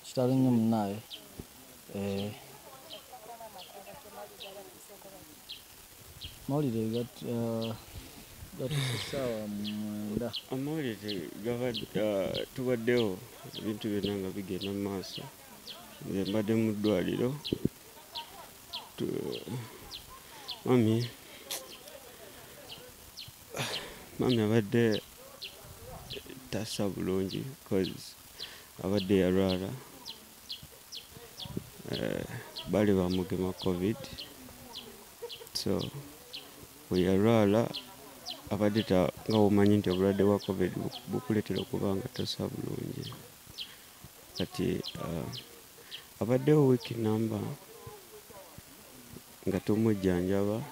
Kitalo nnyo munaaye. Mawulire gatuuse ssaawa 9. Amawulire tubaddewo ebintu byonna nga bigenda mu maaso. Nze mbadde mu ddwaliro. Mami abadde tassa bulungi cause abadde yalwala. Baali bamugema COVID. So bwe yalwala abadde nga bw'omanyi nti obulwadde bwa COVID bukuleetera okuba nga tossa bulungi. Kati abaddewo wiiki namba nga tumujjanjaba,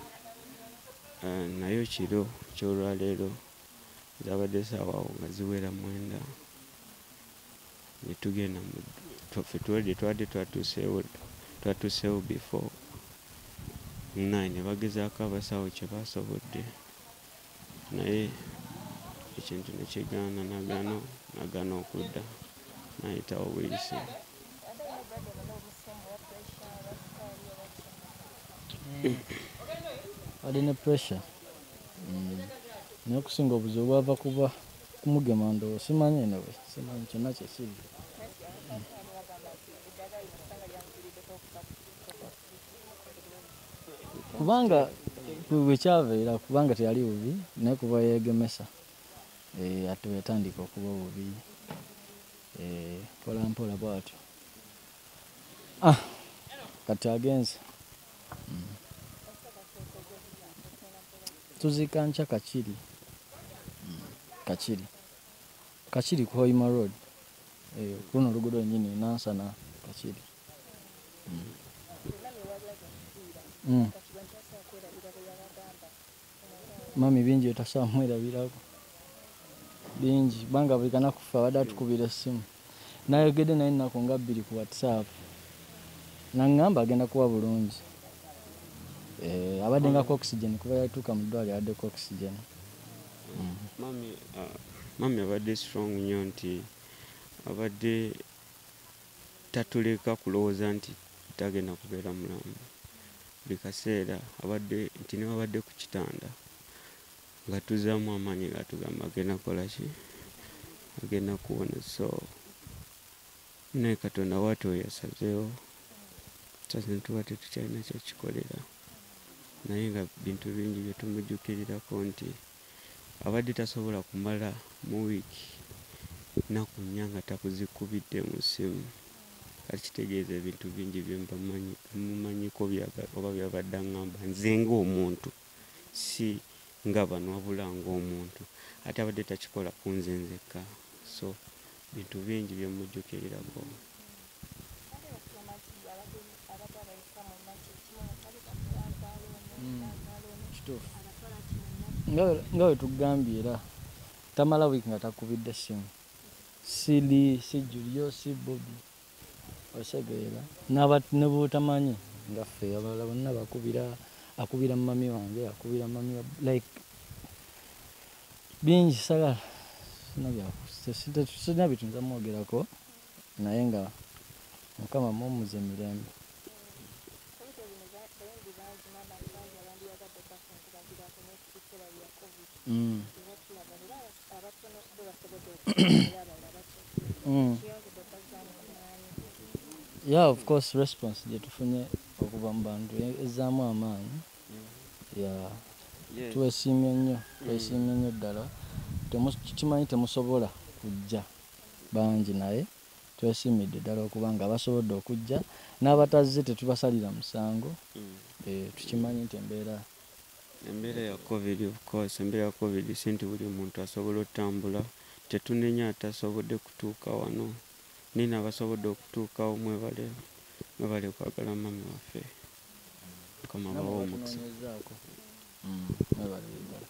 naye kiro ky'olwaleero zaabadde ssaawa awo nga ziwera 9 ne tugenda ffe twadde twatuuseewo before 9 ne bagezaako abasawo kye basobodde, naye ekintu ne kigaana, n'agaana okudda, n'ayitawo buyisi. Alina ne pressure. Naye okusinga obuzibu bwava kuba kumugema ndowooza, simanyi anyway, simanyi kyonna kye kiri. Kubanga bwe kyaveera, kubanga teyali bubi, naye kuba yeegemesa, ate bwe yatandika okuba obubi, mpola mpola bw'atyo. Kati agenze. Tuziika nkya Kakiri. Kakiri ku Hoima Road. Ku luno oluguudo lwennyini Nansana Kakiri. Mami bingi bye tasobola mwerabirako. Bingi, kubanga buli kanaku ffe abadde atukubira essimu. Nayogedde naye ennaku nga 2 ku WhatsApp. N'aŋŋamba agenda kuba bulungi. Abadde nga ku oxygen kuba yatuuka mu ddwaliro abadde ku oxygen. Mami abadde strong nnyo nti abadde tatuleka kulowooza nti tagenda kubeera mulamu. Buli kaseera abadde nti ne wabadde ku kitanda nga tuzzaamu amaanyi ng'atugamba agenda kukola ki, agenda kuwona. So naye Katonda bw'atyo bwe yasazeewo, ne tuba tetukyalina kyakikolera. Naye nga bintu bingi bye tumujjukirirako nti abadde tasobola kumala mu wiiki nnaku 4 nga takuzikubidde mu ssimu. Kati kitegeeza ebintu bingi bye mumanyiko oba by'abadde aŋŋamba nze ng'omuntu, si nga bano wabula ng'omuntu. Ate abadde takikola ku nze nzekka. So bintu bingi bye mujjukirirako. Kituufu. Nga bwe tugambye era tamala wiiki nga takubidde ssimu. Si Lee, si Julio, si Bobby. Osegeera. Ne bw'otamanyi nga ffe abalala bonna bakubira, akubira mami wange, akubira mami wa like bingi sagala sina bituyinza mwogerako, naye nga Mukama mumuze emirembe. Yeah, of course response gye tufunye okuva mu bantu ezzaamu amaanyi. Yeah. Twesiimye nnyo, twesiimye nnyo ddala. Tukimanyi temusobola kujja bangi, naye twesiimidde ddala okuba nga abasobodde okujja n'abatazze tetubasalira musango. Tukimanyi nti embeera ya COVID, of course, embeera ya COVID si nti buli muntu asobola otambula. Tetunenya atasobodde kutuuka wano, naye n'abasobodde okutuukawo mwebale, mwebale kwagala mami waffe. Mukama abawe omukisa. Mwebale ddala.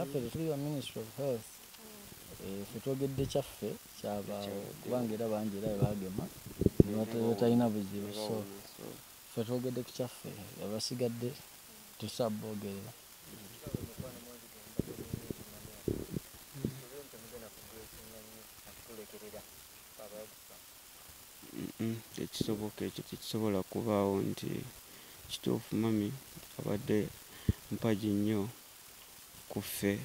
Ffe tetuli ba Ministry of Health. Ffe twogedde kyaffe kyabaawo kubanga era bangi era bwe baagema ne batalina buzibu. So ffe twogedde ku kyaffe, abasigadde Tusaboogerera. Tekisoboka ekyo, tekisobola kubaawo nti kituufu mami abadde mpagi nnyo ku ffe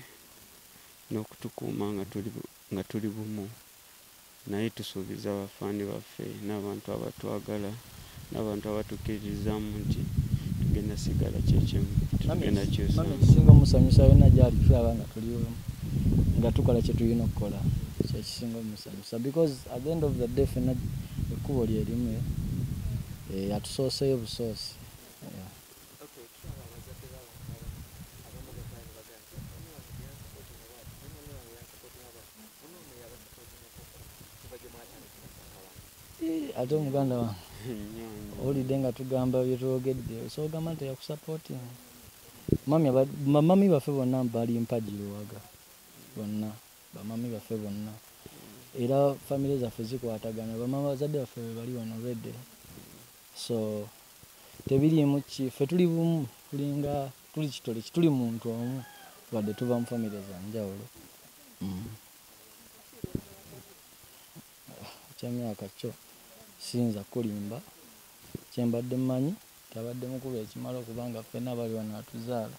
n'okutukuuma nga tuli bumu, naye tusuubiza abafaani baffe n'abantu abatwagala n'abantu abatukkiririzaamu nti tugenda sigala kyekimu, tetugenda kyusa. Mami ekisinga omusanyusa yonna gyali tulaba nga tuli nga tukola kye tulina okukola, kyekisinga omusanyusa because at the end of the day ffenna ekkubo lye limu, atusooseeyo busoosi. Ate omuganda wange owulidde nga tugamba bye twogedde, osobola ogamba nti yakusapootinga? Bamami baffe bonna bali mpagi luwaga, bonna bamami baffe bonna, era famire zaffe zikwatagana, bamama bazadde baffe be bali wano already, so tebiriimu ki, ffe tuli bumu, tulinga tuli kitole tuli muntu omu wadde tuva mu famire za njawulo. Ekyemyaka kyo siyinza kulimba, kyembadde mmanyi tabadde mukulu ekimala okubanga ffenna bali wano atuzaala.